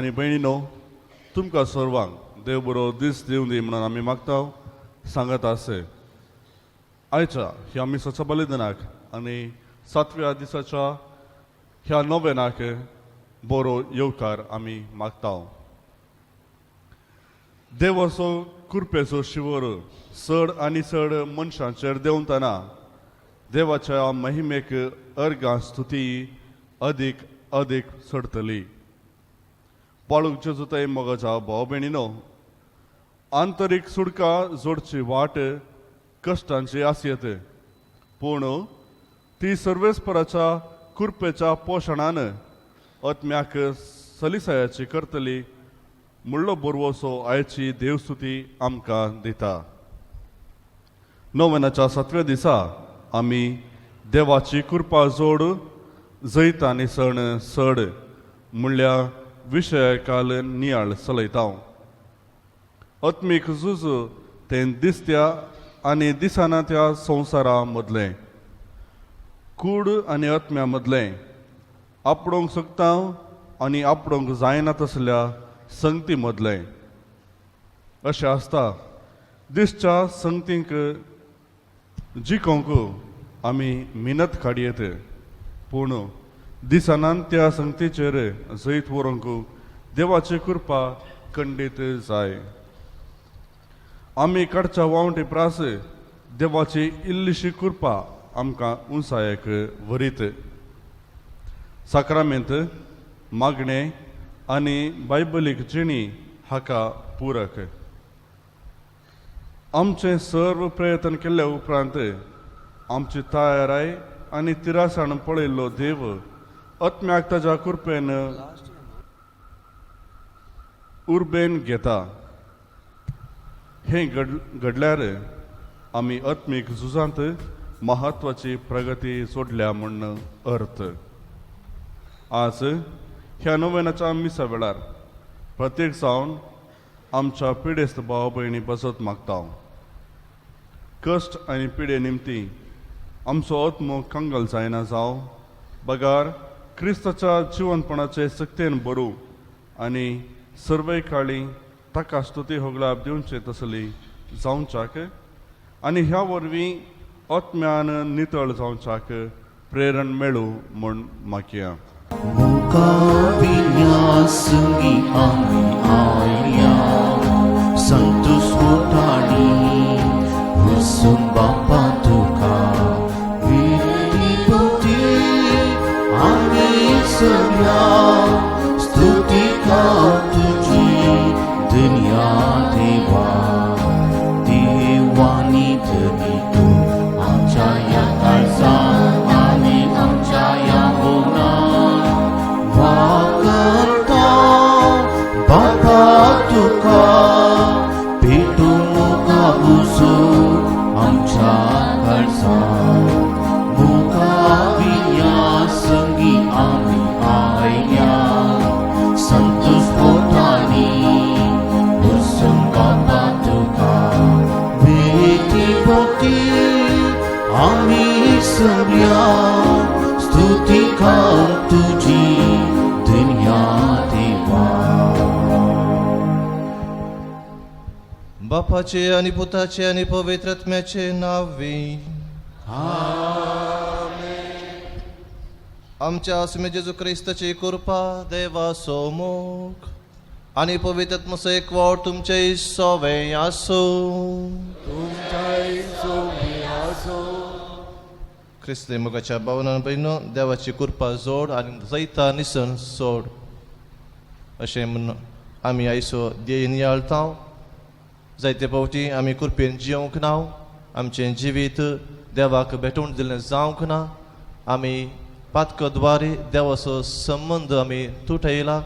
आनी भयणीनो, तुमकां सर्वांक देव बरो दीस दिवं दी म्हणून आमी मागता सांगत आसे. आयच्या ह्या मिसाच्या बलिदानाक आनी सातव्या दिसाच्या ह्या नोवेनाक बरो येवकार आमी मागता. देवाचो कृपेचो शिवर चड आनी चड मनशांचेर देंवतना देवाच्या महिमेक अर्गां स्तुती अदीक अदीक चडतली. पाळूक जेजुताय मोगाच्या भाव भयणीनो, आंतरीक सुडका जोडची वाट कश्टांची आसयत, पूण ती सर्वेस्पराच्या कृपेच्या पोशणान आत्म्याक सलिसायाची करतली मुळ्ळो बरवसो आयची देवस्तुती आमकां दिता. नोवेनाच्या सातव्या दिसा आमी देवाची कृपा जोड जैत आनी सण सड म्हणल्या विशयाकाल नियाळ चलयता. आत्मीक झूज तें दिसत्या आनी दिसना त्या संवसारा मदलें, कूड आनी आत्म्या मदलें, आपडोंक शकता आनी आपडोंक जायना तसल्या संगती मदलें अशें आसता. दिसच्या संगतींक जिखोवंक आमी मिनत काडयेत, पूण दिसनान त्या संगतीचेर जैत व्हरूंक देवाची कृपा खंडीत जाय. आमी काडच्या वावटी प्रास देवाची इल्लीशी कृपा आमकां उंचायेक व्हरीत. साक्रामेंत, मागणें आनी बायबलीक जिणी हाका पूरक. आमचें सर्व प्रयत्न केल्ल्या उपरांत आमची तयाराय आनी तिरासाण पळयल्लो देव आत्म्याक ताज्या कृपेन उर्बेन घेता. हें घडल्यार आमी आत्मीक झुजांत म्हत्वाची प्रगती जोडल्या म्हूण अर्थ. आज ह्या नोवेनाच्या मिसा वेळार प्रत्येक जावन आमच्या पिडेस्त भाव भयणी बसत मागता. कश्ट आनी पिडे निमती आमचो आत्मो कंगाल जायना जावं, बगार क्रिस्ताच्या जिवनपणाचे सक्तेन बरू आनी सर्वय काळी ताका स्तुती होगलाप दिवचे तसली जावच्याक आनी ह्या वरवीं आत्म्यान नितळ जावच्याक प्रेरण मेळूं म्हूण मागया. मुखाविन्यासंगी आमी आयल्या संतोष मोठाणी हुसून बापा तुका विनंती पोटी आमी सगळ्या स्तुती तुजी दुनिया देवा. देवानी धनी तूं आमच्या ह्या काळजा आनी आमच्या ह्या मनान वागता बापा तुका पेटू मुखा उजो आमच्या काळजा. मुखा विन्यासंगी आमी आयल्या संतोष पोटांनी हुसून बापा तुका वेटी पोटी आमी सगळ्या स्तुती तुजी दुनिया देवा. बापाचे आणि पुताचे आणि पवित्र आत्म्याचे नावे. आमच्या आसमे जेजू क्रिस्ताची कृपा, देवाचो मोग आणि पवित्र आत्मचो एकवट तुमचे सोवे आसूं. क्रिस्ती मोगाच्या भावनान भयणो, देवाची कृपा जोड आनी जैता निसन सोड अशें म्हूण आमी आयसो ध्येय नियाळता. जायते फावटी आमी कृपेन जियोंक ना, आमचें जिवीत देवाक भेटवण दिलें जावंक ना. आमी पातकद्वारे देवाचो संबंद आमी तुटयला.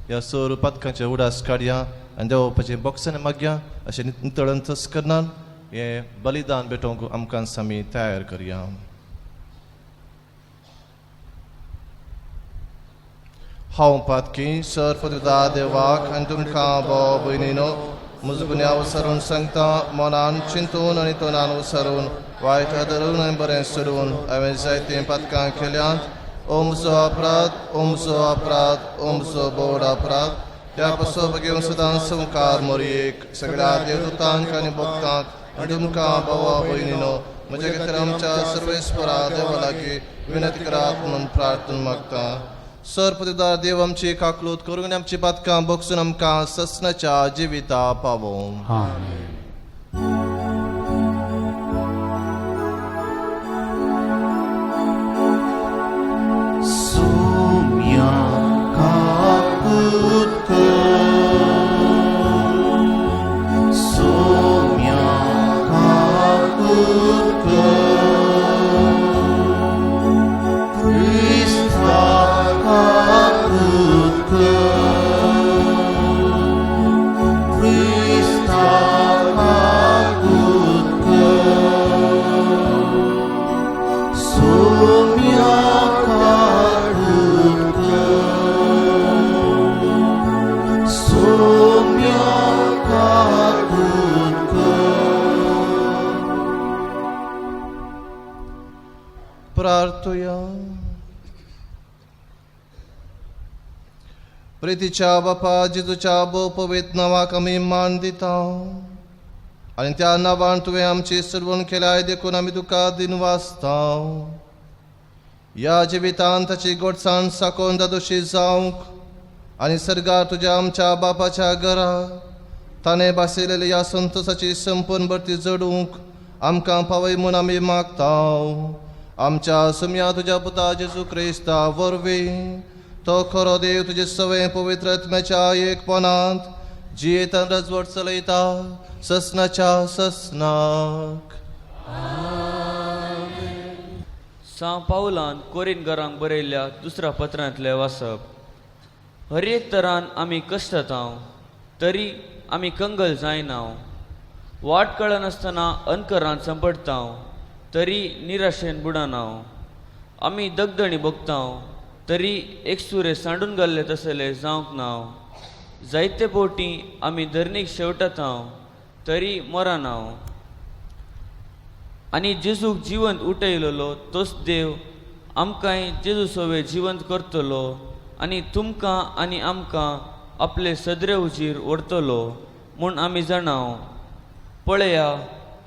ह्या सर पातकांचे उडास काडया आनी देवापाचें बोक्सान मागया. अशें नितळ अंतस्करणान हें बलिदान भेटोवंक आमकां आमी तयार करया. हांव पातकी सर्व देवाक आनी तुमकां भाव भयणीनो म्हजो गुन्यांव विसरून सांगता. मनान चिंतून आनी तोंडान विसरून, वायट धरून आनी बरें सोडून हांवें जायतीं पातकां केल्यांत. ओ म्हजो अपराध, ओ म्हजो अपराध, ओ म्हजो बोड अपराध. त्या पासो घेवन सदां संवकार मोरयेक सगळ्या देवदूतांक आनी भक्तांक आनी तुमकां भावा भयणीनो म्हज्या खातीर आमच्या सर्वेस्परा देवा लागीं विनंती करात म्हणून प्रार्थना मागता. सर पतिदार देव आमची काकलूत करून आनी आमची पातकां बगसून आमकां ससनाच्या जिविता पावोवं. आमेन. Soumya काकूत कर, सोम्या काकूत कर, क्रिस्ता काकूत कर, क्रिस्ता काकूत कर, सोम्या काकूत कर, सोम्या काकूत कर. प्रार्थुया. प्रितीच्या बापा जेजूच्या भोव पवित्र नांवाक आमी मान दिता आनी त्या नांवान तुवें आमची सर्वण केल्याय देखून आमी तुका दिनवासता. ह्या जिवितान ताची गोडसाण साकोवन दादोशी जावंक आनी सर्गार तुज्या आमच्या बापाच्या घरा ताणें भासयलेल्या ह्या संतोसाची संपूर्ण भरती जोडूंक आमकां पावय म्हूण आमी मागता. आमच्या सुम्या तुज्या पुता जेजू क्रिस्ता वरवीं तो खरो देव तुजे सवय पवित्र आत्म्याच्या एकपणांत जियेतान रजवट चलयता ससनाच्या ससनाक. सांव पावलान कोरीन घरांक बरयल्ल्या दुसऱ्या पत्रांतलें वाचप. हर एक तरान आमी कश्टतांव तरी आमी कंगल जायनाव, वाट कळनासतना अनकरान संपडतांव तरी निराशेन बुडनाव, आमी दगदणी भोगतांव तरी एकसुरे सांडून घाल्ले तसले जावंक नाव, जायते फावटी आमी धरणीक शेवटतांव तरी मरनाव. आनी जेजूक जिवंत उठयलेलो तोच देव आमकांय जेजू सोवे जिवंत करतलो आनी तुमकां आनी आमकां आपले सदरे हुजीर व्हरतलो म्हूण आमी जाणाव. पळया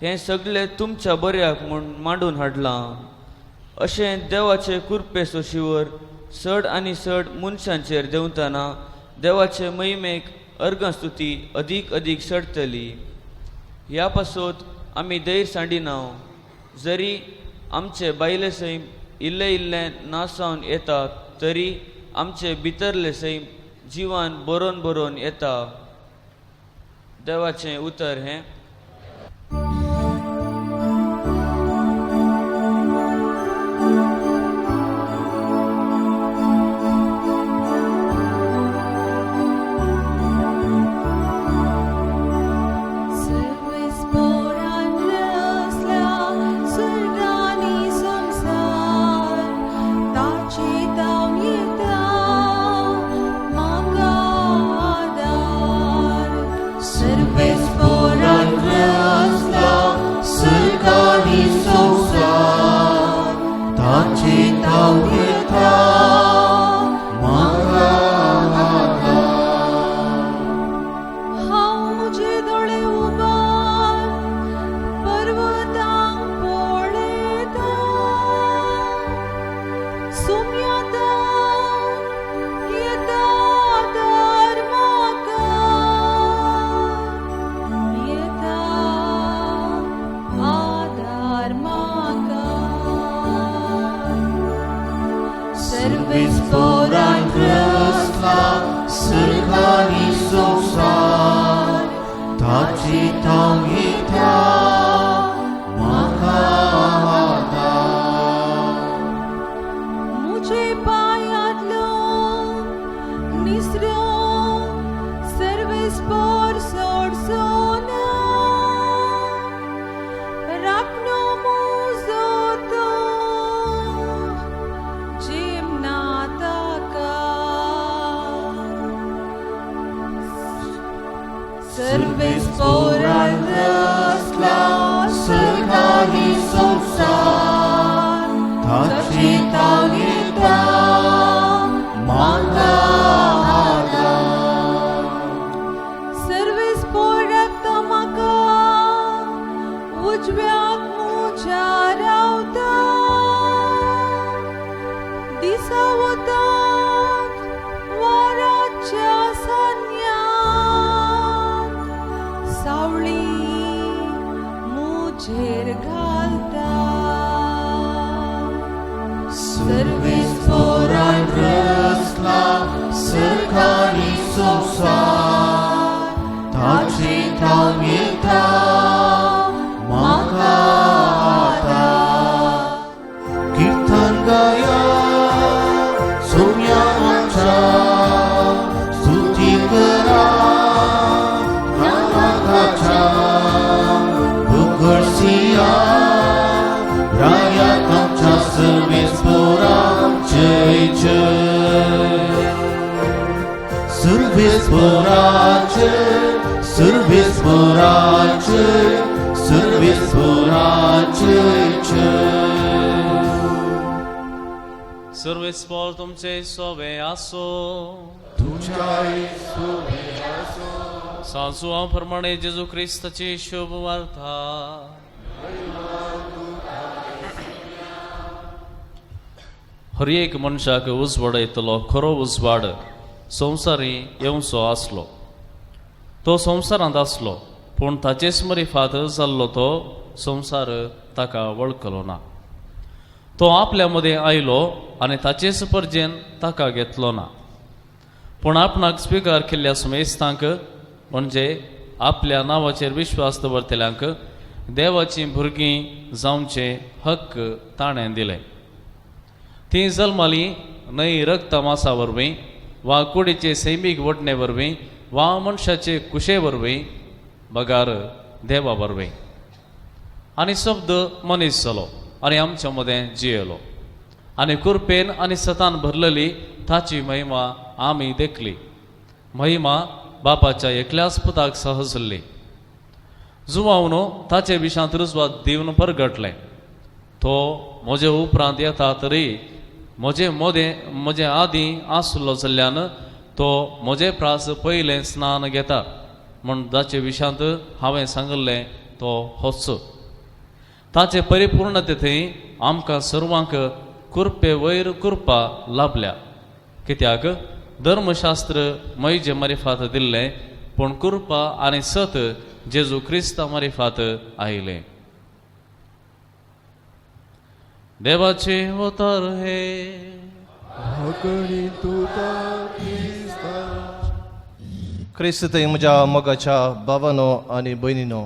हें सगळें तुमच्या बऱ्याक म्हूण मांडून हाडलां. अशें देवाचे कुरपे सोशीवर चड आनी चड मनशांचेर देंवतना देवाचे महिमेक अर्घस्तुती अदीक अदीक चडतली. ह्या पासत आमी धैर्य सांडिनाव, जरी आमचे बायले सैम इल्लें इल्लें नासावन येता तरी आमचे भितरले सैम जिवान बरोवन बरोवन येता. देवाचें उतर हें. सर्वेस्पोरान रचला स्वर्ग आनी संवसार, ताचे ताव येता म्हाका आदार. सर्वेस्पोरान रचला स्वर्ग आनी संवसार, ताचे ताव येता म्हाका आदार. हांव म्हजे दोळे उबार पर्वतांक पळयतां, सुम्यातावन येता आदार म्हाका, येता आदार म्हाका. सर्वेस्पोरान रचला स्वर्ग आनी संवसार, ताचे ताव येता म्हाका आदार. मुझे पायांतलो निसरो सर्वेस्पोर सोडचो ना, राखणो म्हजो तो जिमना ताका. सर्वेस्पोरान उजव्याक मुज्या रावता दिसा वतात वाराच्या सान्यांत सावळी मुजेर घालता सर्वेस्पोरान रचला सरकारी संवसार ताचे थावन येता म्हाका आदार. कीर्तन गाया सोम्या आमच्या स्तुती करा नामाच्या भुगळसिया राया आमच्या सर्वेस्पोरा जय जय सर्वेस्पोराचे सर्वेस्पोराचे सर्वेस्पोराचे जय. सर्वेस्पोर तुमचे सोवे आसो. साजुआ प्रमाणे जेजू क्रिस्ताची शुभ वार्ता. हर एक मनशाक उजवाड येतलो खरो उजवाड संवसारी येवचो आसलो. तो संवसारांत आसलो पूण ताचेच मरिफात जाल्लो तो संवसार ताका वळखलो ना. तो आपल्या मदें आयलो आनी ताचेच परजेन ताका घेतलो ना. पूण आपणाक स्विकार केल्ल्या सुमेस्तांक म्हणजे आपल्या नांवाचेर विश्वास दवरतल्यांक देवाचीं भुरगीं जावचे हक्क ताणें दिले. तीं जल्मालीं न्हय रक्त मासा वरवीं वा कुडीचे सैमीक वडणे वरवीं वा मनशाचे कुशे वरवीं बगार देवा वरवीं. आनी शब्द मनीस जालो आनी आमच्या मदें जियेलो आनी कुरपेन आनी सतान भरलेली ताची महिमा आमी देखली. महिमा बापाच्या एकल्याच पुताक सहजल्ली. जुवावन ताचे विशांत रुजवात दिवन परगटलें. तो म्हजे उपरांत येता तरी म्हजे मोदें म्हजे आदीं आसलो जाल्ल्यान तो म्हजे प्रास पयलें स्नान घेता म्हूण ताचे विशांत हांवें सांगिल्लें तो होच. ताचे परिपूर्णते थंय आमकां सर्वांक कुरपे वयर कुरपा लाभल्या. कित्याक धर्मशास्त्र मैजे मारिफात दिल्लें पूण कुरपा आनी सत जेजू क्रिस्ता मारिफात आयलें. देवाचे अवतार हे क्रिस्त थंय म्हज्या मोगाच्या भावानो आनी भयणीनो,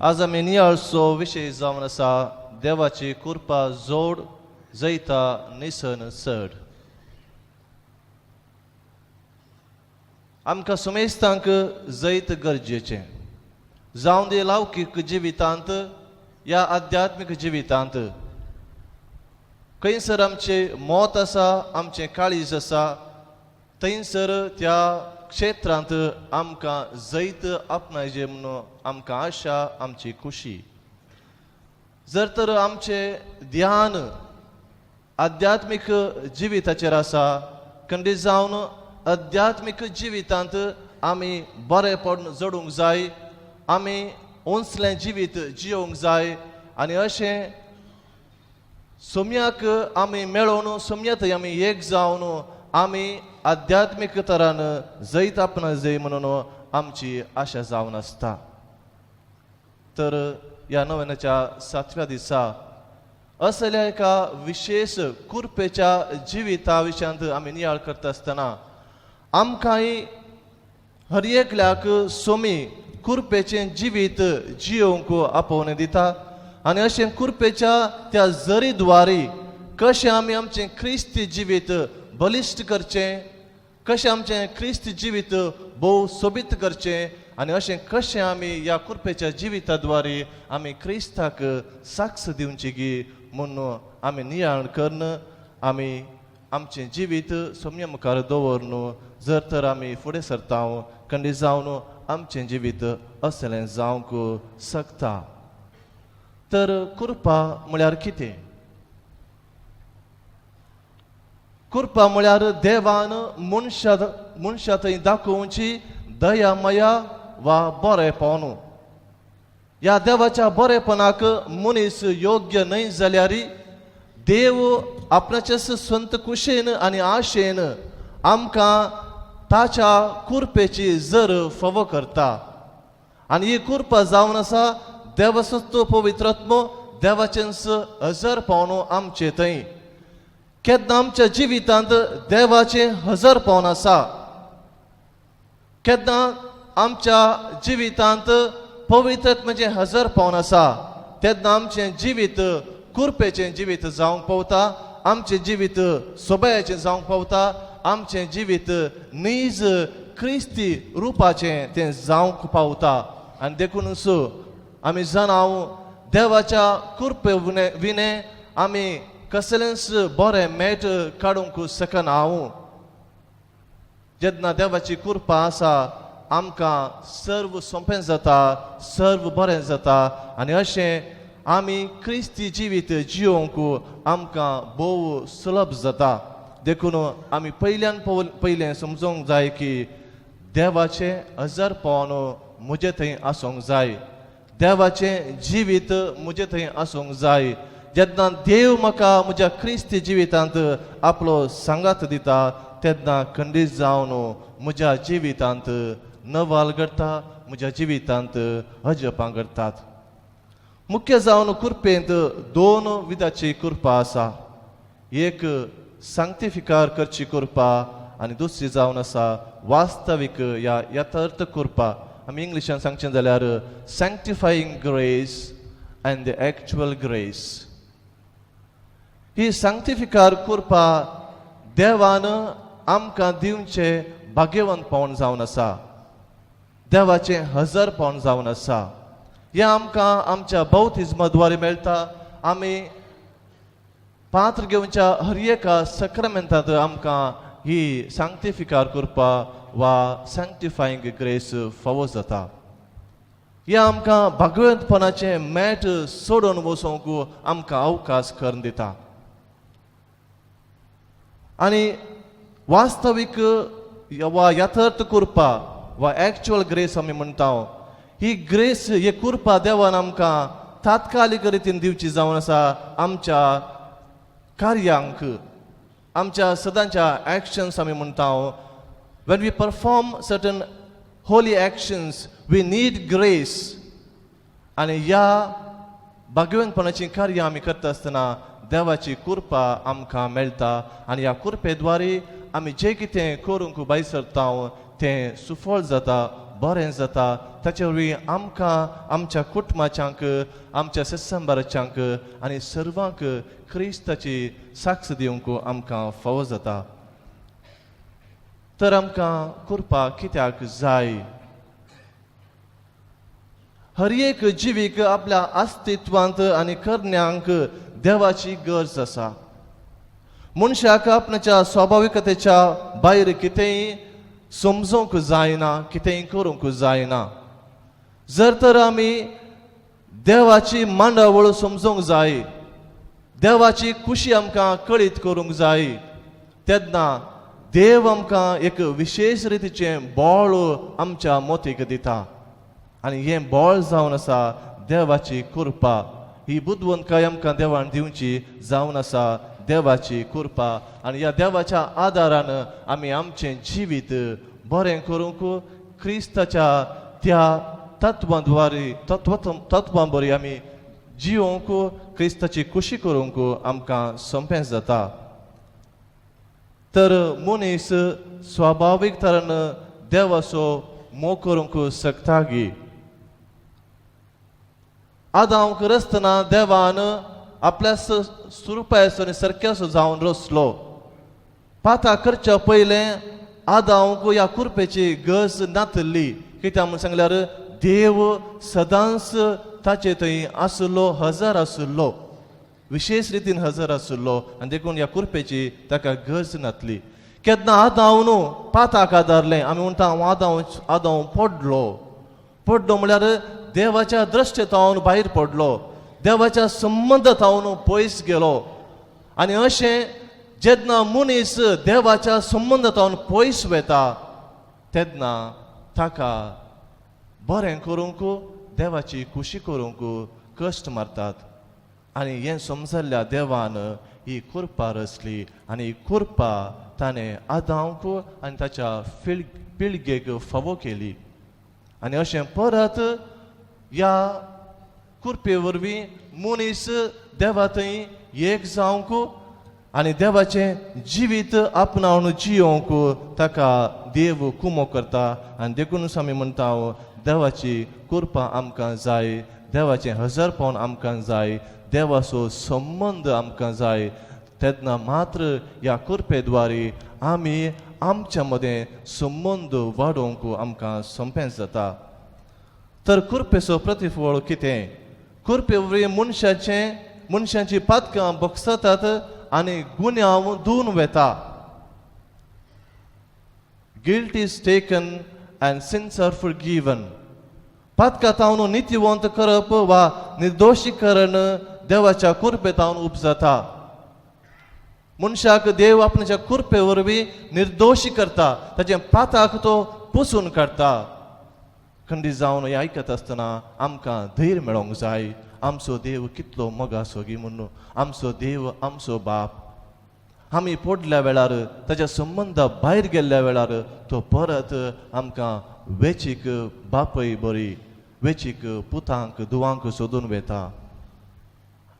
आज आमी नियाळचो विशय जावन आसा देवाची कृपा जोड जैता निसन चड. आमकां सुमेस्तांक जैत गरजेचें जावं दी लौकीक जिवितांत या आध्यात्मीक जिवितांत. खंयसर आमचें मत आसा, आमचें काळीज आसा, थंयसर त्या क्षेत्रांत आमकां जैत आपणायचें म्हणून आमकां आशा, आमची खुशी. जर तर आमचें ध्यान आध्यात्मीक जिविताचेर आसा, खंडीत जावन आध्यात्मीक जिवितांत आमी बरेपण जोडूंक जाय, आमी उंचलें जिवीत जियोवंक जाय आनी अशें सोम्याक आमी मेळोवन सोम्या थंय आमी एक जावन आमी आध्यात्मीक तरान जैत आपणा जाय म्हणून आमची आशा जावन आसता. तर ह्या नव्याच्या सातव्या दिसा असल्या एका विशेश कुरपेच्या जिविता विशयांत आमी नियाळ करता आसतना आमकांय हर एकल्याक सोमी कुरपेचें जिवीत जियोवंक आपोवणें दिता आनी अशें कुरपेच्या त्या जरी द्वारी कशें आमी आमचें क्रिस्ती जिवीत बलिश्ट करचें, कशें आमचें क्रिस्ती जिवीत भोव सोबीत करचें आनी अशें कशें आमी ह्या कुरपेच्या जिविता द्वारी आमी क्रिस्ताक साक्ष दिवची गी म्हूण आमी नियाळ करून आमी आमचें जिवीत सोम्या मुखार दवरून जर तर आमी फुडें सरता खंडीत जावन आमचें जिवीत असलें जावंक शकता. तर कृपा म्हळ्यार कितें? कृपा म्हळ्यार देवान मनशा थंय दाखोवची दया माया वा बरेपण. ह्या देवाच्या बरेपणाक मनीस योग्य न्हय जाल्यार देव आपणाचे संत कुशेन आनी आशेन आमकां ताच्या कुरपेची जर फावो करता. आनी ही कुरपा जावन आसा देवाचो पवित्रात्मो, देवाचेंच हजर पावन आमचे थंय. केन्ना आमच्या जिवितांत देवाचें हजर पावन आसा, केन्ना आमच्या जिवितांत पवित्रत्माचें हजर पावन आसा, तेन्ना आमचें जिवीत कुरपेचें जिवीत जावंक पावता, आमचें जिवीत सोबायाचें जावंक पावता, आमचें जिवीत नीज क्रिस्ती रुपाचें तें जावंक पावता. आनी देखूनच आमी जाणा देवाच्या कुरपे विणे आमी कसलेंच बरें मेट काडूंक शकना. जेन्ना देवाची कृपा आसा आमकां सर्व सोंपें जाता, सर्व बरें जाता. आनी अशें आमी क्रिस्ती जिवीत जियोवंक आमकां भोव सुलभ जाता. देखून आमी पयल्यान पयलें समजूंक जाय की देवाचें हजरपण म्हजे थंय आसूंक जाय, देवाचें जिवीत म्हजे थंय आसूंक जाय. जेन्ना देव म्हाका म्हज्या क्रिस्ती जिवितांत आपलो सांगात दिता तेन्ना खंडीत जावन म्हज्या जिवितांत नवाल घडटा, म्हज्या जिवितांत अजपां घडटात. मुख्य जावन कुरपेंत दोन विधाची कुरपा आसा. एक सांक्तिफिकार करची कुरपा आनी दुसरी जावन आसा वास्तवीक या यथार्थ कुरपा. आमी इंग्लिशान सांगचें जाल्यार sanctifying grace and the actual grace. ही सांक्तिफिकार कुरपा देवान आमकां दिवचें भाग्यवंतपण जावन आसा, देवाचें हजरपण जावन आसा. हें आमकां आमच्या बौतिज्मा द्वारे मेळटा. आमी पात्र घेवच्या हर एका सक्रामेंतांत आमकां ही सांक्तिफिकार करपा वा सँक्टिफायींग ग्रेस फावो जाता. हें आमकां भागवंतपणाचें मॅट सोडून वचूंक आमकां अवकाश करून दिता. आनी वास्तवीक वा यथार्थ कृपा वा एक्चुअल ग्रेस आमी म्हणटा, ही ग्रेस ही कृपा देवान आमकां तात्कालीक रितीन दिवची जावन आसा आमच्या कार्यांक, आमच्या सदांच्या एक्शन्स आमी म्हणटा. When we perform certain holy actions we need grace. आनी ह्या भाग्यवंतपणाचीं कार्यां आमी करता आसतना देवाची कृपा आमकां मेळटा आनी ह्या कृपेद्वारे आमी जें कितें करूंक भायर सरता तें सुफळ जाता, बरें जाता. ताचे वरवीं आमकां, आमच्या कुटुंबाच्यांक, आमच्या सत्संबाराच्यांक आनी सर्वांक क्रिस्ताची साक्ष दिवंक आमकां फावो जाता. तर आमकां कृपा कित्याक जाय? हर एक जिवीक आपल्या अस्तित्वांत आनी करण्यांक देवाची गरज आसा. मनशाक आपणाच्या स्वाभाविकतेच्या भायर कितेंय समजूंक जायना, कितेंय करूंक जायना. जर तर आमी देवाची मांडावळ समजूंक जाय, देवाची खुशी आमकां कळीत करूंक जाय, तेन्ना देव आमकां एक विशेश रितीचें बळ आमच्या मोतीक दिता. आनी हें बळ जावन आसा देवाची कृपा. ही बुदवंतकाय आमकां देवान दिवची जावन आसा देवाची कृपा. आनी ह्या देवाच्या आदारान आमी आमचें जिवीत बरें करूंक क्रिस्ताच्या त्या तत्वां द्वारे तत्वां बरी आमी जियोवंक, क्रिस्ताची खुशी करूंक आमकां सोंपें जाता. तर मनीस स्वाभावीक तरान देवाचो मोग करूंक शकता गी? आदांक रचतना देवान आपल्या स्वरुपाचो आनी सारक्याचो जावन रचलो. पाता करच्या पयलें आदांक ह्या कुरपेची गरज नातली. कित्याक म्हूण सांगल्यार देव सदांच ताचे थंय आसलो, हजर आसलो, विशेश रितीन हजर आसलो आनी देखून ह्या कुरपेची ताका गरज नातली. केन्ना आदांव न्हू पाताक आदारलें, आमी म्हणटा हांव आदांव आदांव पडलो. पडलो म्हळ्यार देवाच्या दृश्टे थावन भायर पडलो, देवाच्या संबंद थावन पयस गेलो. आनी अशें जेन्ना मनीस देवाच्या संबंद थावन पयस वता तेन्ना ताका बरें करूंक, देवाची खुशी करूंक कश्ट मारतात. आनी हें समजल्ल्या देवान ही कुरपा रचली आनी ही कुरपा ताणें आदांक आनी ताच्या पिळगेक फावो केली. आनी अशें परत ह्या कुरपे वरवीं मनीस देवा थंय एक जावंक आनी देवाचें जिवीत आपणावन जियोवंक ताका देव कुमो करता. आनी देखूनच आमी म्हणटा देवाची कृपा आमकां जाय, देवाचें हजरपण आमकां जाय, देवाचो संबंद आमकां जाय. तेन्ना मात्र ह्या कृपे द्वारे आमी आमच्या मदें संबंद वाडोवंक आमकां सोंपें जाता. तर कृपेचो प्रतिफळ कितें? कृपे वरवीं मनशांची पातकां बगसतात आनी गुन्यांव धुवन वेता. Guilt is taken and sins are forgiven. पातकां तावन नितीवंत करप वा निर्दोशीकरण देवाच्या कृपे तावन उपजाता. मनशाक देव आपणाच्या कृपे वरवीं निर्दोशी करता, ताचे पाताक तो पुसून काडटा. खंडीत जावन हें आयकत आसतना आमकां धैर्य मेळोंक जाय. आमचो देव कितलो मोगासो गी म्हणून, आमचो देव आमचो बाप. आमी पडल्या वेळार, ताच्या संबंदा भायर गेल्ल्या वेळार तो परत आमकां वेचीक बापय बरी, वेचीक पुतांक धुवांक सोदून वेता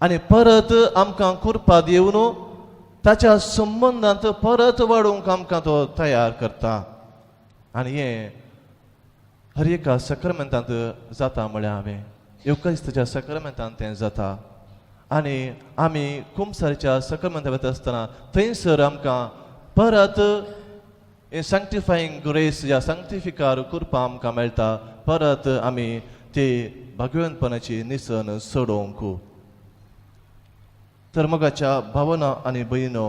आनी परत आमकां कृपा दिवन ताच्या संबंदांत परत वाडोवंक आमकां तो तयार करता. आनी हें हर एका सक्रमेंतांत जाता म्हळ्यार हांवें येवकारिस्ताच्या सक्रमेंतांत तें जाता. आनी आमी कुमसारीच्या सक्रमेंता वता आसतना थंयसर आमकां परत हें सँक्टिफाईंग ग्रेस या सँक्टिफिकार कृपा आमकां मेळटा. परत आमी ते भगवंतपणाची निसन सोडोवंक. तर मोगाच्या भावना आनी भयणो,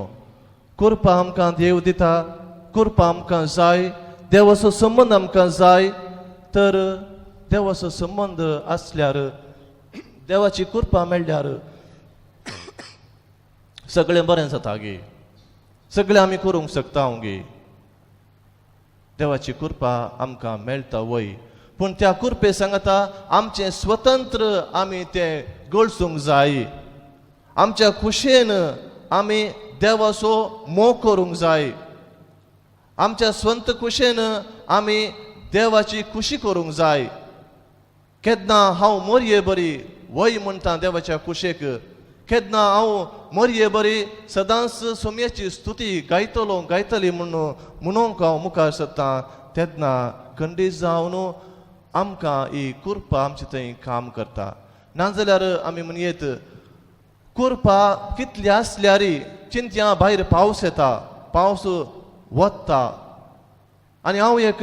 कृपा आमकां देव दिता, कृपा आमकां जाय, देवाचो संबंद आमकां जाय. तर देवाचो संबंद आसल्यार, देवाची कृपा मेळ्ळ्यार सगळें बरें जाता गे, सगळें आमी करूंक शकता गे. देवाची कृपा आमकां मेळटा वय, पूण त्या कृपे सांगता आमचें स्वतंत्र आमी तें गळसूंक जाय. आमच्या खुशयेन आमी देवाचो मोग करूंक जाय. आमच्या स्वंत खुशयेन आमी देवाची खुशी करूंक जाय. केन्ना हांव मोरये बरी वय म्हणटा देवाच्या खुशेक, केन्ना हांव मोरये बरी सदांच सोमयाची स्तुती गायतलो गायतली म्हणून म्हणूंक हांव मुखार सरता, तेन्ना खंडीत जावन आमकां ही कृपा आमचे थंय काम करता. नाजाल्यार आमी म्हणयेत कृपा कितली आसल्यार चिंतया भायर पावस येता, पावस वता आनी हांव एक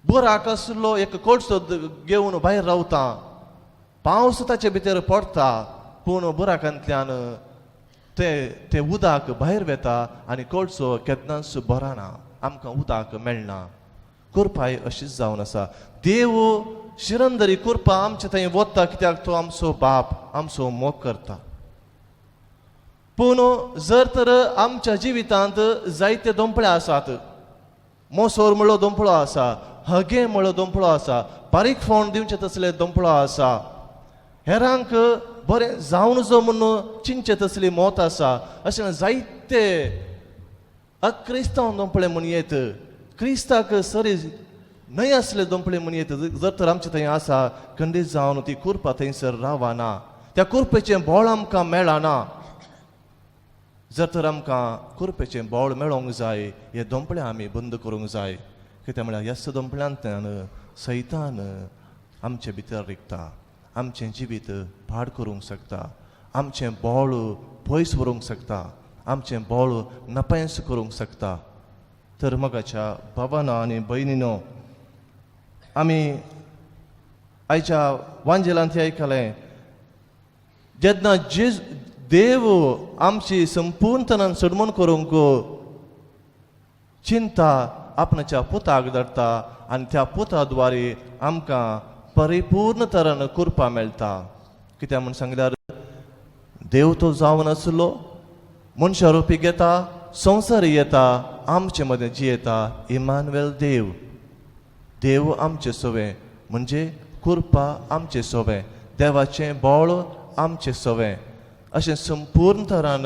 बुराक आसलो एक कोळसो घेवन भायर रावता, पावस ताचे भितर पडटा, पूण बुराकांतल्यान ते उदक भायर वेता आनी कोळसो केन्नाच भरना, आमकां उदक मेळना. कृपाय अशीच जावन आसा. देव शिरंदरी कृपा आमचे थंय वता कित्याक तो आमचो बाप, आमचो मोग करता. पूण जर तर आमच्या जिवितांत जायते दोंपळे आसात, मोसोर म्हळ्ळो दोंपळो आसा, हगे म्हळ्ळो दोंपळो आसा, बारीक फोंड दिवचे तसले दोंपळो आसा, हेरांक बरें जावन जो म्हणून चिंचे तसली मत आसा, अशें जायते अक्रिस्तांव दोंपळे म्हणयेत, क्रिस्ताक सरी न्हय आसले दोंपळे म्हणयेत. जर तर आमचे थंय आसा, खंडीत जावन ती कुरपा थंयसर रावना, त्या कुरपेचें बळ आमकां मेळना. जर तर आमकां कुरपेचें बळ मेळोंक जाय, हे दोंपळे आमी बंद करूंक जाय. कित्याक म्हळ्यार ह्याच दोंपळ्यांतल्यान सैतान आमचे भितर रिगता, आमचें जिवीत पाड करूंक शकता, आमचें बळ पयस व्हरूंक शकता, आमचें बळ नपायस करूंक शकता. तर मोगाच्या भावानो आनी भयणीनो, आमी आयच्या वांजेलांत आयकलें, जेन्ना जेज देव आमची संपूर्णतणान सडमून करूंक चिंता आपणाच्या पुताक धाडटा आनी त्या पुता द्वारे आमकां परिपूर्ण तरान कृपा मेळटा. कित्याक म्हूण सांगल्यार देव तो जावन आसलो, मनशा रुपी घेता, संवसार येता, आमचे मदें जियेता. इमानुएल देव, देव आमचे सवे म्हणजे कृपा आमचें सोवें, देवाचें बळ आमचें सोवें. अशें संपूर्ण तरान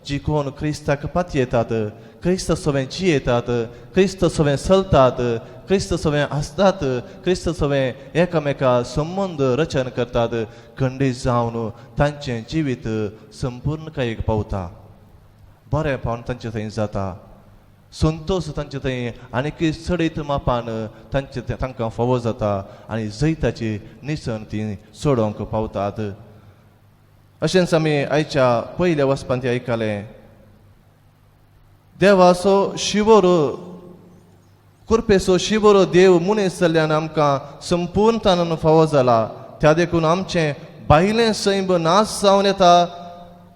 जी कोण क्रिस्ताक पातयेतात, क्रिस्त सोवें जियेतात, क्रिस्त सोवें चलतात, क्रिस्त सोवें आसतात, क्रिस्त सोवें एकामेका संबंद रचन करतात, खंडीत जावन तांचें जिवीत संपूर्णकायेक पावता, बरेंपण तांचे थंय जाता, संतोश तांचे थंय आनीक चडीत मापान तांचे तांकां फावो जाता आनी जैताची निसण ती चडोवंक पावतात. अशेंच आमी आयच्या पयल्या वचपांत आयकलें, देवाचो शिवर कृपेचो शिवर देव मनीस जाल्ल्यान आमकां संपूर्णतान फावो जाला. त्या देखून आमचें भायलें सैम नाश जावन येता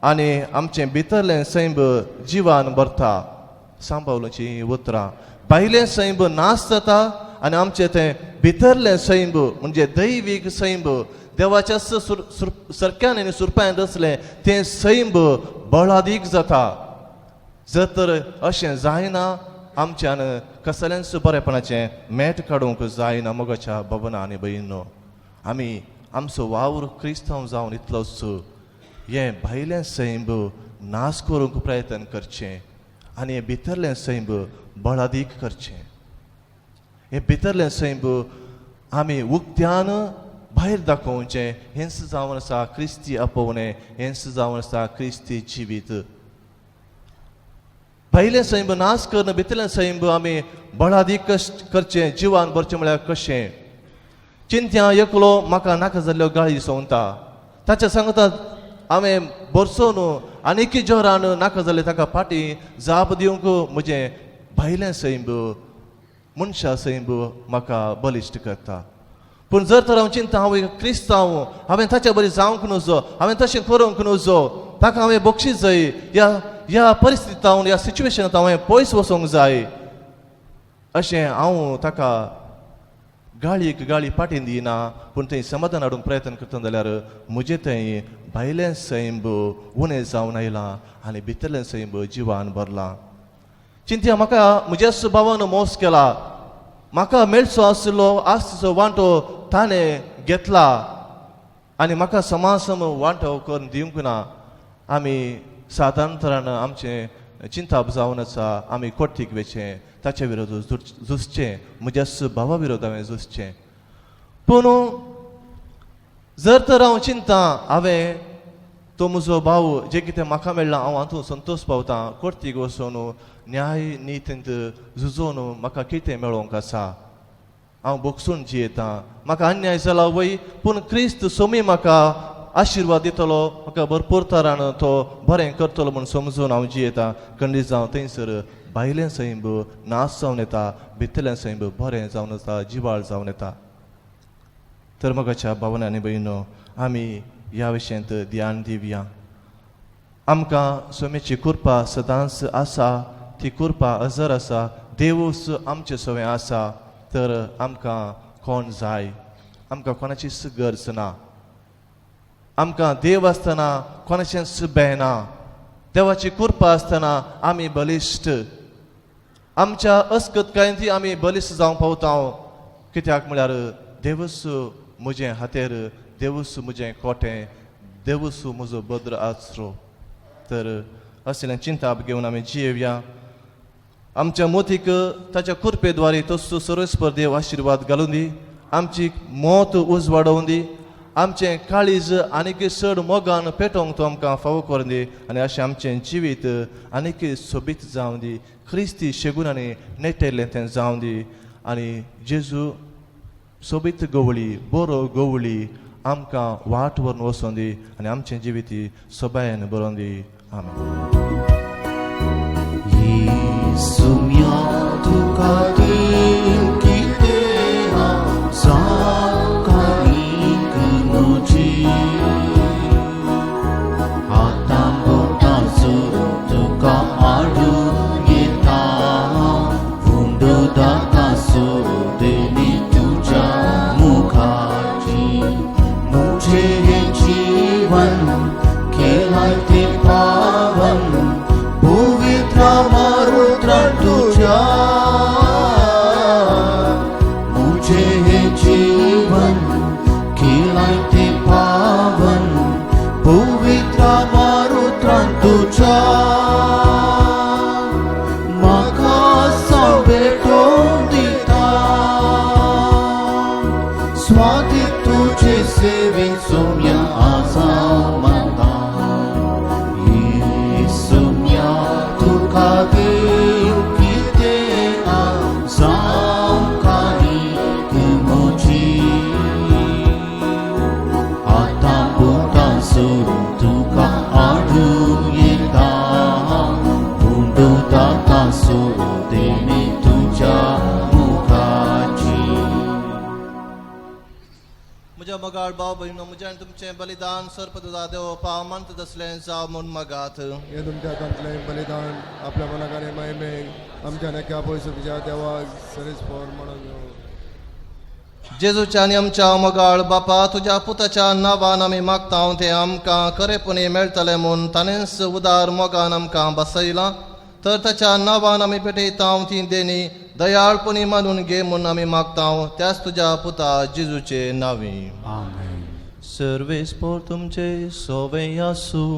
आनी आमचें भितरलें सैम जिवान भरता. सांबावलची उतरां, भायलें सैम नाश जाता आनी आमचें तें भितरलें सैम म्हणजे दैवीक सैम, देवाच्या सरक्यान आनी सुरपायान रचलें तें सैम बळादीक जाता. जर तर अशें जायना आमच्यान कसलेंच बरेपणाचें मेट काडूंक जायना. मोगाच्या भवना आनी भयणीनो, आमी आमचो वावर क्रिस्तांव जावन इतलोच हें भायलें सैम नाश करूंक प्रयत्न करचें आनी हें भितरलें सैम बळादीक करचें. हें भितरलें सैम आमी उक्त्यान भायर दाखोवचें. हेंच जावन आसा क्रिस्ती आपोवणें, हेंच जावन आसा क्रिस्ती जिवीत. भायलें सैम नाश करून भितरलें सैम आमी बळादीक करचें, जिवान भरचें म्हळ्यार कशें? चिंत्या एकलो म्हाका नाका जाल्ल्यो गाळी सोंवता, ताच्या सांगता हांवें भरसोन आनीक जोरान नाका जाल्लें ताका फाटीं जाप दिवंक म्हजें भायलें सैम मनशा सैम म्हाका बलिश्ट करता. पूण जर तर हांव चिंता हांव एक क्रिस्तांव, हांवें ताच्या बरी जावंक नजो, हांवें तशें करूंक नजो, ताका हांवें बक्षीस जाय, ह्या ह्या परिस्थितींत हांव ह्या सिच्युएशनांत हांवें पयस वचोंक जाय अशें हांव ताका गाळयेक गाळी फाटीं दिना, पूण थंय समाधान हाडूंक प्रयत्न करता जाल्यार म्हजें थंय भायलें सैम उणें जावन आयलां आनी भितरलें सैम जिवान भरलां. चिंत्या म्हाका म्हज्याच भावान मोस केला, म्हाका मेळचो आशिल्लो आस्तीचो वांटो ताणें घेतला आनी म्हाका समासम वांटो करून दिवंक ना. आमी सादारण आमचें चिंताप जावन आसा, आमी कोटीक वेचें, ताच्या विरोध झुजचें, म्हज्याच भावा विरोध हांवें झुजचें. पूण जर तर हांव चिंता हांवें तो म्हजो भाव जें कितें म्हाका मेळ्ळां हांव हातूंत संतोश पावता, कोर्तीक वचून न्याय नितींत झुजोवन म्हाका कितें मेळोवंक आसा, हांव बोगसून जियेतां, म्हाका अन्याय जाला वय, पूण क्रिस्त सोमी म्हाका आशिर्वाद दितलो, म्हाका भरपूर तरान तो बरें करतलो म्हूण समजून हांव जियेतां. खंडीत जावं थंयसर भायलें सैम नाश जावन येता, भितरलें सैम बरें जावन येता, जिवाळ जावन येता. तर मोगाच्या भावना आनी भयणीनो, आमी ह्या विशयांत ध्यान दिवया. आमकां सोमेची कृपा सदांच आसा, ती कृपा अजर आसा, देवूच आमचे सवें आसा. तर आमकां कोण जाय, आमकां कोणाचीच गरज ना. आमकां देव आसतना कोणाचेंच बेना, देवाची कृपा आसतना आमी बलिश्ट, आमच्या अस्कतकायेंत आमी बलिश्ट जावंक पावता. कित्याक म्हळ्यार देवूच म्हजें हातेर, देवूच म्हजें कोटें, देवूच म्हजो भद्र आसरो. तर असलें चिंताप घेवन आमी जियेवया. आमच्या मोतीक ताच्या कृपेद्वारे तसो सर्वेस्पर देव आशिर्वाद घालून दी, आमची मत उजवाडोवन दी, आमचें काळीज आनीक चड मोगान पेटोवंक तो आमकां फावो करून दी आनी अशें आमचें जिवीत आनीक सोबीत जावं दी, क्रिस्ती शेगुणांनी नेटेल्लें तें जावं दी आनी जेजू सोबीत गवळी, बरो गवळी आमकां वाट व्हरून वचोन दी आनी आमचें जिवीत सोबायेन बरोवन दी. आमेन. येसुम्या तुका देव कितें हांव साकारीक म्हजी, हातां बोटां जोडून तुका हाडून येता, फुंडो दाता सोदनी तुज्या मुखाची, म्हजें हें जीवन केलां तें पावन पवित्र मारुत्र तुज्या. तुका म्हाका सावळेटोवन दिता स्वाती तुजे सेवेन सोम्या आसा माता येसुम्या तुका देव कितें जावं काणीक म्हजी आतां बोटां सोडून तुका हाडून येता उंडो दातां सोडून देणे तुज्या मुखाची. म्हज्या मोगाळ भाव भयणो, म्हजें आनी तुमचें बलिदान सर्पदुदा देव पावमंत दसलें जावं म्हूण मागात. हे तुमच्या हातांतलें बलिदान आपल्या मनाक आनी महिमेक आमच्या नक्या पयसुच्या देवाक सरीस फोर म्हणून घेवं. जेजूच्या आनी आमच्या मोगाळ बापा, तुज्या पुताच्या नांवान आमी मागता तें आमकां खरेपणी मेळटलें म्हूण ताणेंच उदार मोगान आमकां बसयलां, तर ताच्या नांवान आमी पेटयता ती देणी दयाळपणी मानून घे म्हूण आमी मागता, त्याच तुज्या पुता जेजूचे नांवी. आमेन. सर्वेस्पोर तुमचे सोवे आसूं.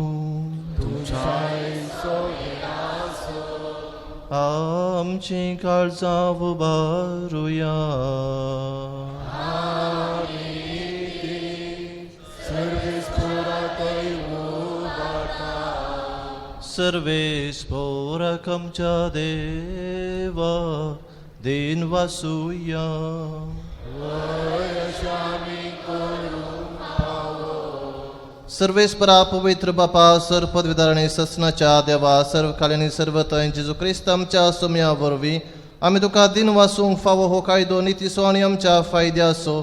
आमची काळजां उबारुया. सर्वेस्पोराक आमच्या देवा then वासुया. सर्वेस्परा पवित्र बापा, सर्व पदवीधर आनी ससनाच्या देवा, सर्व कालीनी सर्व थंय जेजू क्रिस्त आमच्या सोम्या वरवीं आमी तुका दिन वासूंक फावो हो कायदो नितीचो आनी आमच्या फायद्याचो.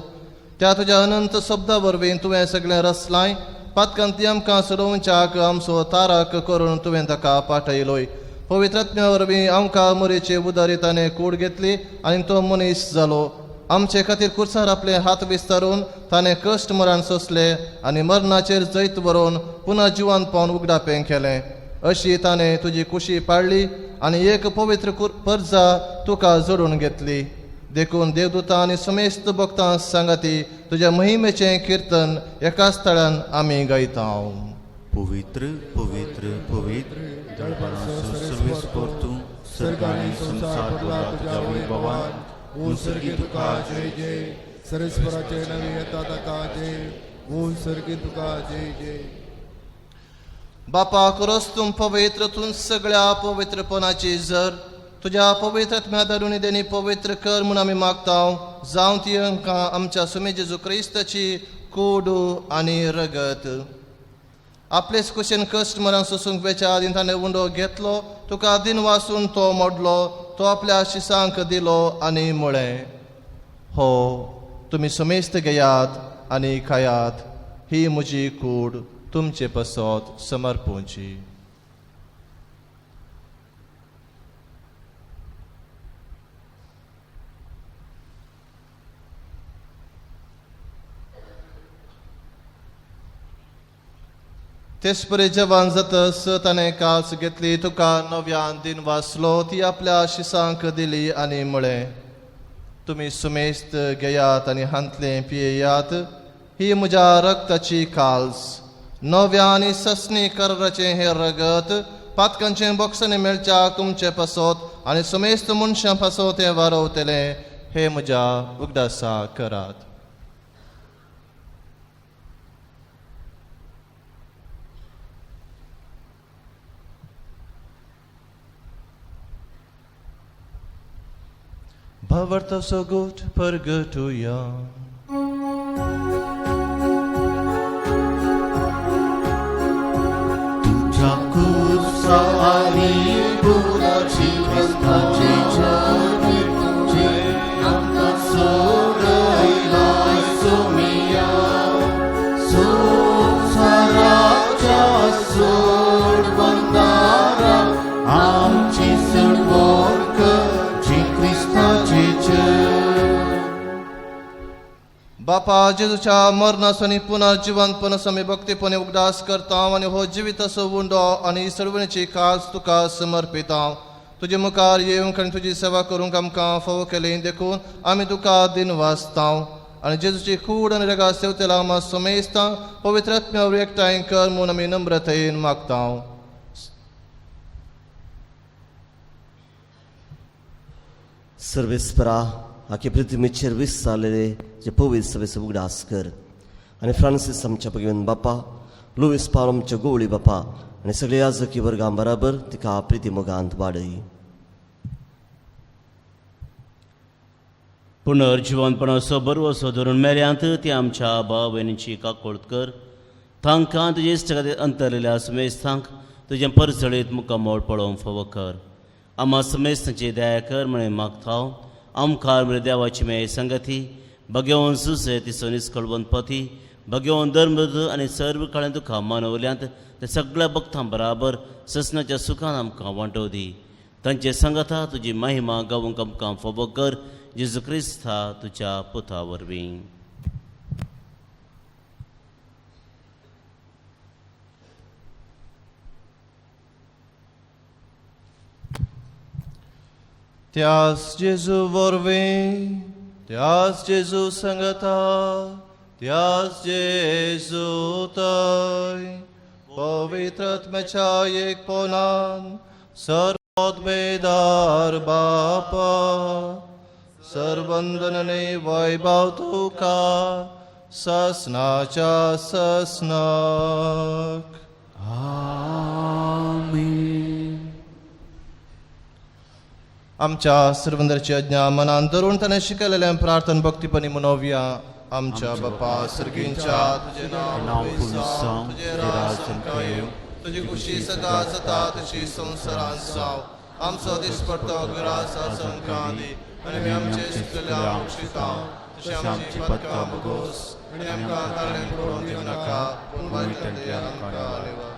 त्या तुज्या अनंत शब्दा वरवीं तुवें सगळें रसलाय. पातकांती आमकां सोडोवच्याक आमचो ताराक करून तुवें ताका पाठयलोय. पवित्रात्म्या वरवीं आमकां मोरेचे उदारी ताणें कूड घेतली आनी तो मनीस जालो. आमचे खातीर कुर्सार आपले हात विस्तारून ताणें कश्ट मरण सोंसले आनी मरणाचेर जैत बरोवन पुनः जिवान पावन उगडापें केलें. अशी ताणें तुजी कुशी पाळ्ळी आनी एक पवित्र परजा तुका जोडून घेतली. देखून देवदूतां आनी समेस्त भक्तां सांगाती तुज्या महिमेचें किर्तन एकाच थळान आमी गायता. पवित्र पवित्र पवित्र सर्वेस्पोर तूं, सर्गानी संवसार भरला तुज्या वैभवान. ओम सर्गी तुका जय जय. सरेस्वराचे नवी येता ताका जय. ओम सर्गी तुका जय जय. बापा, खरोच तूं पवित्र, तूं सगळ्या पवित्रपणाची जर तुज्या पवित्र दारुणी देणी पवित्र कर म्हूण आमी मागता. जावं ती आमकां आमच्या सुमे जेजू क्रिस्ताची कूड आनी रगत. आपलेच कुशेन कश्ट मरण सोसूंक वेच्या आदीं ताणें उंडो घेतलो, तुका दिन वासून तो मोडलो, तो आपल्या शिसांक दिलो आनी म्हळें, हो तुमी समेस्त घेयात आनी खायात, ही म्हजी कूड तुमचे पसत समर्पूंची. तेचपरी जेवण जातस ताणें कास घेतली, तुका नव्यान दिन वाचलो, ती आपल्या शिसांक दिली आनी म्हळें, तुमी सुमेस्त घेयात आनी हांतलें पियेयात, ही म्हज्या रक्ताची काल्स, नव्या आनी ससनी कराराचें हें रगत पातकांचें बोक्सांनी मेळच्याक तुमचे पासत आनी सुमेस्त मनशां पासत हें वारवतलें, हे म्हज्या उगडासा करात. भावार्थ सगोट परगटुया. तुज्या कुर्सा आनी पुराची क्रिस्ताचे चरणी तुजे आमकां सोडयलाय सोमिया, संवसाराच्या सोडवणारा आमची सोडवण करची क्रिस्ताचे चरणी. बापा, जेजूच्या मरणाचो आनी पुनर्जिवंतपणाचो आमी भक्तीपणे उगडास करता आनी हो जिविताचो उंडो आनी सडवणीची कास तुका समर्पिता. तुजे मुखार येवंक आनी तुजी सेवा करूंक आमकां फावो केली देखून आमी तुका दिन वाचता आनी जेजूची कूड आनी रगा सेवतेला आमकां समेस्ता पवित्र आत्म्या वरवीं एकठांय कर म्हूण आमी नम्रतायेन मागता. सर्वेस्परा आखे पृथ्वीचेर विस्तारलेले जे पवित्र सभेचो उगडास कर आनी फ्रांसीस आमच्या भगवान बापा, लुईस पावल आमच्या गोवळी बापा आनी सगळे याजकी वर्गां बराबर तिका प्रिती मोगांत वाडय. पुनर्जिवनपणाचो बरवसो धरून मेल्यांत ती आमच्या भाव भयणीची काकोळत कर. तांकां तुजे इश्ट खातीर अंतरलेल्या समेस्तांक तुजें परजळीत मुखामोळ पळोवंक फावो कर. आमा समेस्तांची दया कर म्हणून मागता. आमखार म्हळ्या देवाची मेय संगती भगेवन सुसे तिचो निस्कळवंत पती भगेवन धर्मदूत आनी सर्व काळान तुका मानवल्यांत ते सगळ्या भक्तां बराबर ससनाच्या सुखान आमकां वांटो दी. तांचे संगता तुजी महिमा गावूंक आमकां फावो कर. जेजू क्रिस्ता तुज्या पुता वरवीं. त्यास जेजू वरवीं, त्यास जेजू संगता, त्यास जेजू तय पवित्र आत्म्याच्या एकपणान सर्वोद्भेदार बापा सर्वंदनने वैभव तुका ससनाच्या ससनाक. आमेन. आमच्या सर्वंदरची आज्ञा मनान धरून ताणें शिकयलेलें प्रार्थन भक्तीपणी मनोवया. आमच्या बापा सर्गींच्या, तुजें नांव पवित्र जावं, तुजें राज आमकां येवं, तुजी खुशी सदा जाता तशी संवसारांत जावं. आमचो दिसपट्टो ग्रास आज आमकां दी आनी आमी आमचे चुकलेल्या बक्षिता तशी आमची पातकां भोगोस आनी आमकां ताळ्यान पडोवन दिवं नाका, पूण वायटांतली आमकां निवार.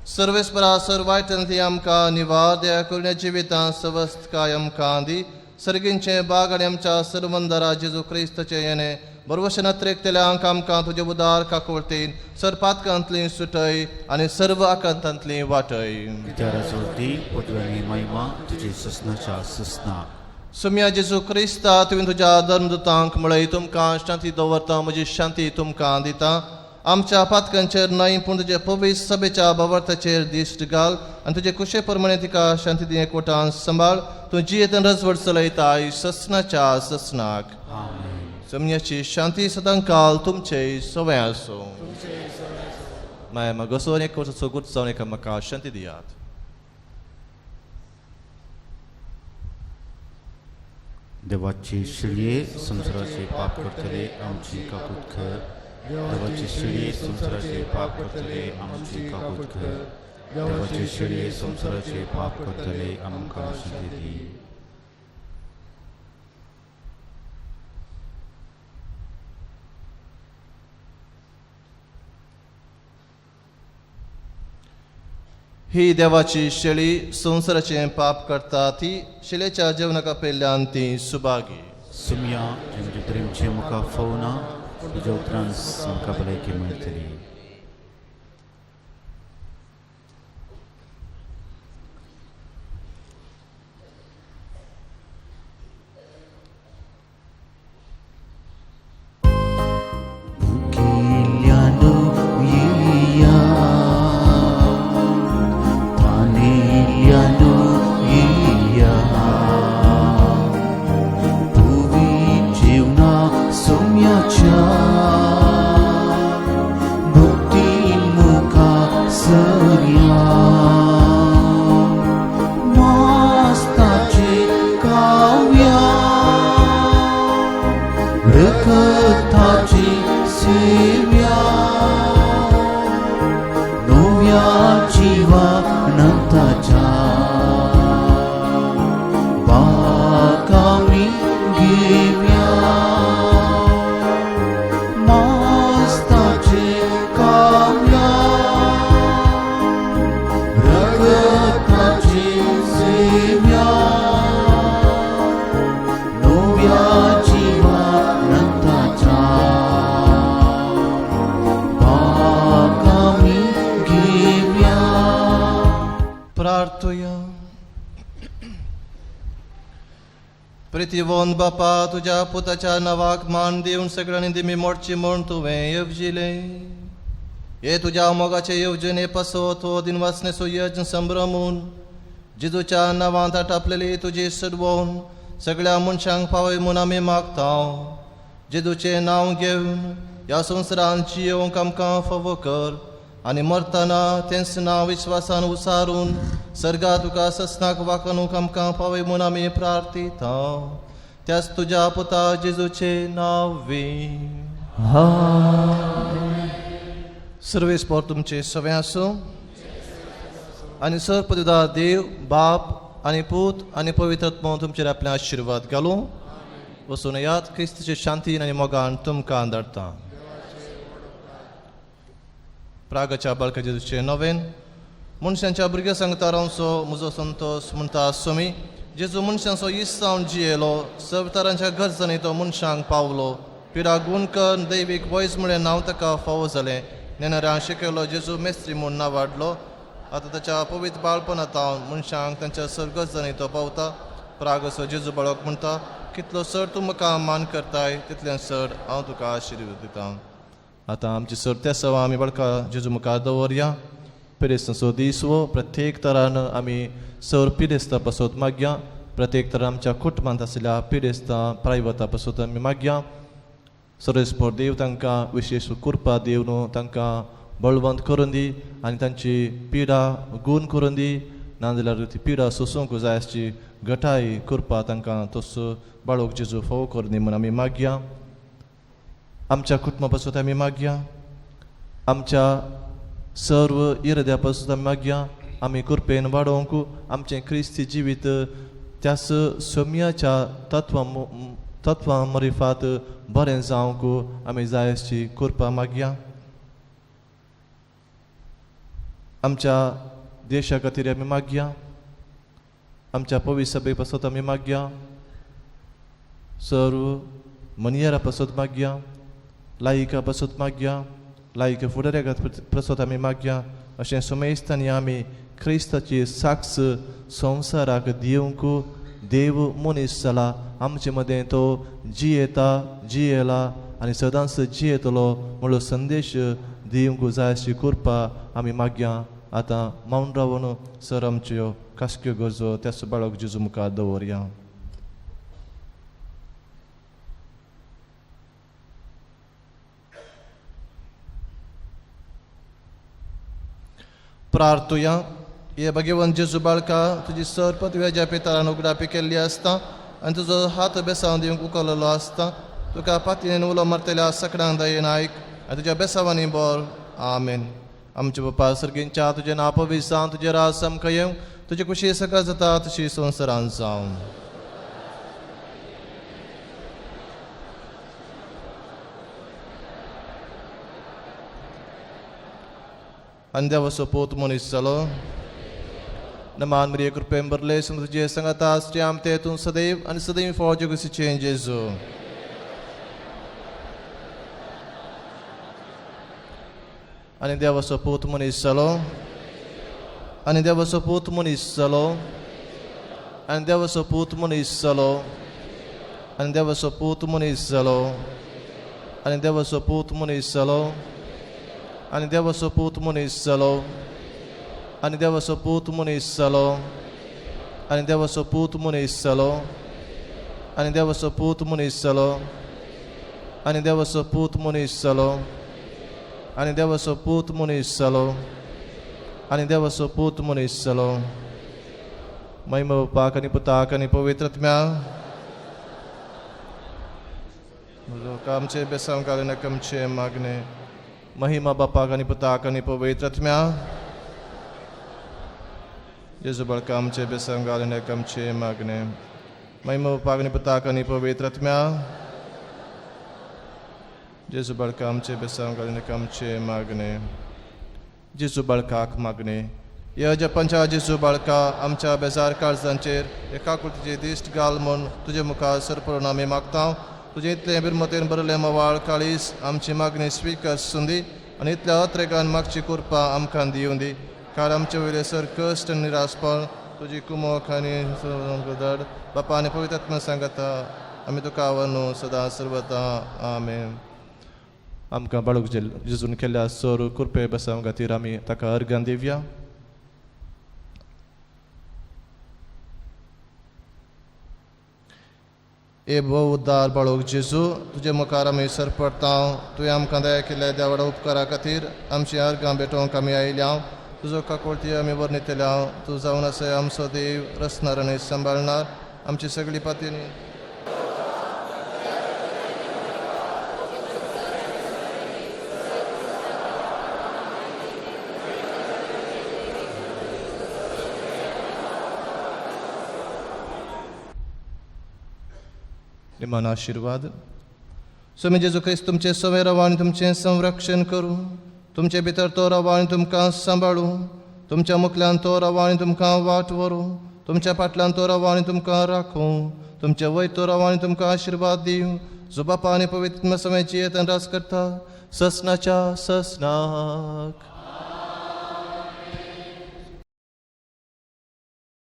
सर्वेस्परा सर वायटांतली आमकां निवार. दया करुण्या जिवितां सवस्तकाय आमकां दी. सर्गींचें बाग आनी आमच्या सर्वंदरा जेजू क्रिस्ताचें येणें बरवशन अत्रेकतल्यांक आमकां तुजे उदार काकुळतीन सर पातकांतली सुटय आनी सर्व आकांतांतली वाटय. विचाराचो दी पदवी महिमा तुझे ससनाच्या ससनाक. सुम्या जेजू क्रिस्ता, तुवें तुज्या धर्मदूतांक म्हळय, तुमकां शांती दवरता, म्हजी शांती तुमकां दिता. आमच्या पातकांचेर न्हय पूण तुजे पवित्र सभेच्या भावार्थाचेर दिश्ट घाल आनी तुजे कुशे प्रमाणे तिका शांती दी एकवटान सांबाळ. तूं जियेतन रजवट चलयताय ससनाच्या ससनाक. सोमयाची शांती सदांकाल तुमचे सवय आसूं. माया मागसो एक वर्साचो गुर्त जावन एकामेका शांती दियात. देवाची शिळये संवसाराचे पाप करतले आमची काकूत कर. देवाची शिळये संवसाराचे पाप करतले आमची काकूत कर. देवाची शिळये संवसाराचे पाप करतले आमकां शांती दी. ही देवाची शेळी संवसाराचें पाप करता ती शिलेच्या जेवणाका पेल्यान ती सुभागी. सुमया तुमचे त्रेमचे मुखार फोवना तुज्या उपरांत म्हाका भलायकी मेळटली. प्रार्थुया. प्रितीवंत बापा, तुज्या पुताच्या नांवाक मान दिवन सगळ्यांनी दिमी मोडची म्हूण तुवें येवजिलें. हे तुज्या मोगाचे येवजणे पासत हो दिनवासनेचो यज्ञ संभ्रमून जेजूच्या नांवांत आटापलेली तुजी सडवोन सगळ्या मनशांक पावय म्हूण आमी मागता. जेजूचें नांव घेवन ह्या संवसारांत जियेवंक आमकां फावो कर आनी मरतना तेंच नांव विश्वासान उसारून सर्गा तुका ससनाक वाखणूक आमकां पावय म्हूण आमी प्रार्थिता. त्याच तुज्या पुता जेजूचे नांवे. सर्वेस्पोर तुमचे सवें आसूं आनी सर पदुदा देव बाप आनी पूत आनी पवित्र आत्मो तुमचेर आपले आशिर्वाद घालूं. वसून याद क्रिस्तीचे शांतीन आनी मोगान तुमकां धाडटा. प्रागाच्या बाळका जेजूचे नवेन मनशांच्या भुरग्या सांगता रावचो म्हजो संतोस म्हणटा सोमी. जेजू मनशांचो इस जावन जियेलो, सवतारांच्या गरजांनी तो मनशांक पावलो. पिरा गुणकर दैवीक वयज म्हळें नांव ताका फावो जालें. नेणाऱ्यां शिकयलो जेजू मेस्त्री म्हूण नांवाडलो. आतां ताच्या पवित्र बाळपणांत मनशांक तांच्या सर गरजांनी तो पावता. प्रागसो जेजू बाळक म्हणटा, कितलो सर तूं म्हाका मान करताय तितलें सर हांव तुका आशिर्वाद दितां. आतां आमची सर त्या सवा आमी बाळका जेजू मुखार दवरया. पिरेस्तांचो दीस हो प्रत्येक तरान आमी सर पिरेस्ता पासत मागया. प्रत्येक तरान आमच्या कुटुंबांत आशिल्ल्या पिरेस्ता प्रायवता पासत आमी मागया. सर्वेस्पोर देव तांकां विशेश कृपा दिवन तांकां बळवंत करून दी आनी तांची पिडा गूण करून दी, नाजाल्यार ती पिडा सोसूंक जाय आसची घटाय कृपा तांकां तसो बाळोक जेजू फावो करून दी म्हूण आमी मागया. आमच्या कुटुंबा पासत आमी मागया. आमच्या सर्व इराद्या पासत आमी मागया. आमी कृपेन वाडोवंक आमचें क्रिस्ती जिवीत त्याच सोम्याच्या तत्वां मरिफात बरें जावंक आमी जाय आसची कृपा मागया. आमच्या देशा खातीर आमी मागया. आमच्या पवित्र सभे पासत आमी मागया. सर्व मनयेरा पासत मागया. लायिका पासत मागया. लायक फुडाऱ्या पासत आमी मागया. अशें सुमेस्तांनी आमी क्रिस्ताची साक्ष संवसाराक दिवंक देव मनीस जाला आमचे मदें तो जियेता जियेला आनी सदांच जियेतलो म्हणलो संदेश दिवंक जाय अशी कृपा आमी मागया. आतां मावन रावन सर आमच्यो खासक्यो गरजो त्याच बाळक जेजू मुखार दवरया. प्रार्थुया. हे भगवंत जेजू बाळका, तुजी सर पदव्याच्या पितरान उगडापी केल्ली आसता आनी तुजो हात बेसांव दिवंक उखललो आसता. तुका पातयेन उलो मारतल्या सकडांक दयेन आयक आनी तुज्या बेसावांनी बोर. आमेन. आमचे बापा सर्गींच्या तुजें नांव पवित्र जावं, तुजें राज आमकां येवं, तुजी कुशी सकाळ जाता तशी संवसारांत जावं. आनी देवाचो पूत मनीस जालो. नमान मरिये कृपेन भरले तुजे सांगाता आसचे आमते तूं सदैव आनी सदैव फौज कुशीचें जेजू. आनी देवाचो पूत मनीस जालो. आनी देवाचो पूत मनीस जालो. आनी देवाचो पूत मनीस जालो. आनी देवाचो पूत मनीस जालो. आनी देवाचो पूत मनीस जालो. आनी देवाचो पूत मनीस जालो. आनी देवाचो पूत मनीस जालो. आनी देवाचो पूत मनीस जालो. आनी देवाचो पूत मनीस जालो. आनी देवाचो पूत मनीस जालो. आनी देवाचो पूत मनीस जालो. आनी देवाचो पूत मनीस जालो. महिमा बापाक आनी पुताक आनी पवित्र आत्म्या. आमचे बेसांव घालून आमचे मागणे. महिमा बापाक आनी पुताक आनी पवित्र आत्म्या. जेजू बाळका आमचे बेसांव घालून आमचे मागणे. महिमा बापाक आनी पुताक आनी पवित्र आत्म्या. जेजू बाळका आमचे बेसांव घालून आमचे मागणे. जेजू बाळकाक मागणे. ह्या जपांच्या जेजू बाळका आमच्या बेजार काळजांचेर एका कृतीची दिश्ट घाल म्हूण तुजे मुखार सरपरून आमी मागता. तुजें इतलें बिरमतेन भरलें मवाळ काळीस आमची मागणी स्विकार सुंदी आनी इतल्या अत्रेकान मागची कृपा आमकां दिवं दी. कारण आमचे वयले सर कश्ट आनी निरासपण तुजी कुमोक आनी धड बापा आनी पवित्र आत्मा सांगता आमी तुका आवडू सदां सर्वता. आमेन. आमकां बाळूक जेजून केल्ल्या सर कृपे बेसांव खातीर आमी ताका अर्घान दिवया. ए भोव उद्दार बाळोक जेजू, तुजे मुखार आमी सरपडटा. तुवें आमकां दया केल्ल्या देवाडा उपकारा खातीर आमची अर्गां भेटोवंक आमी आयल्या. तुजो काकोळती आमी वर्णितल्या. तूं जावन आसा आमचो देव, रचणार आनी सांबाळणार आमची सगळी पातयेनी. निमान आशिर्वाद. स्वामी जेजू क्रिस्त तुमचे सवे राव आनी तुमचें संरक्षण करूं. तुमचे भितर तो राव आनी तुमकां सांबाळूं. तुमच्या मुखल्यान तो राव आनी तुमकां वाट व्हरूं. तुमच्या फाटल्यान तो राव आनी तुमकां राखूं. तुमचे वयर तो राव आनी तुमकां आशिर्वाद दिवं. जो बापा आनी पवित्र समय जियेत आनी राज करता ससनाच्या ससनाक.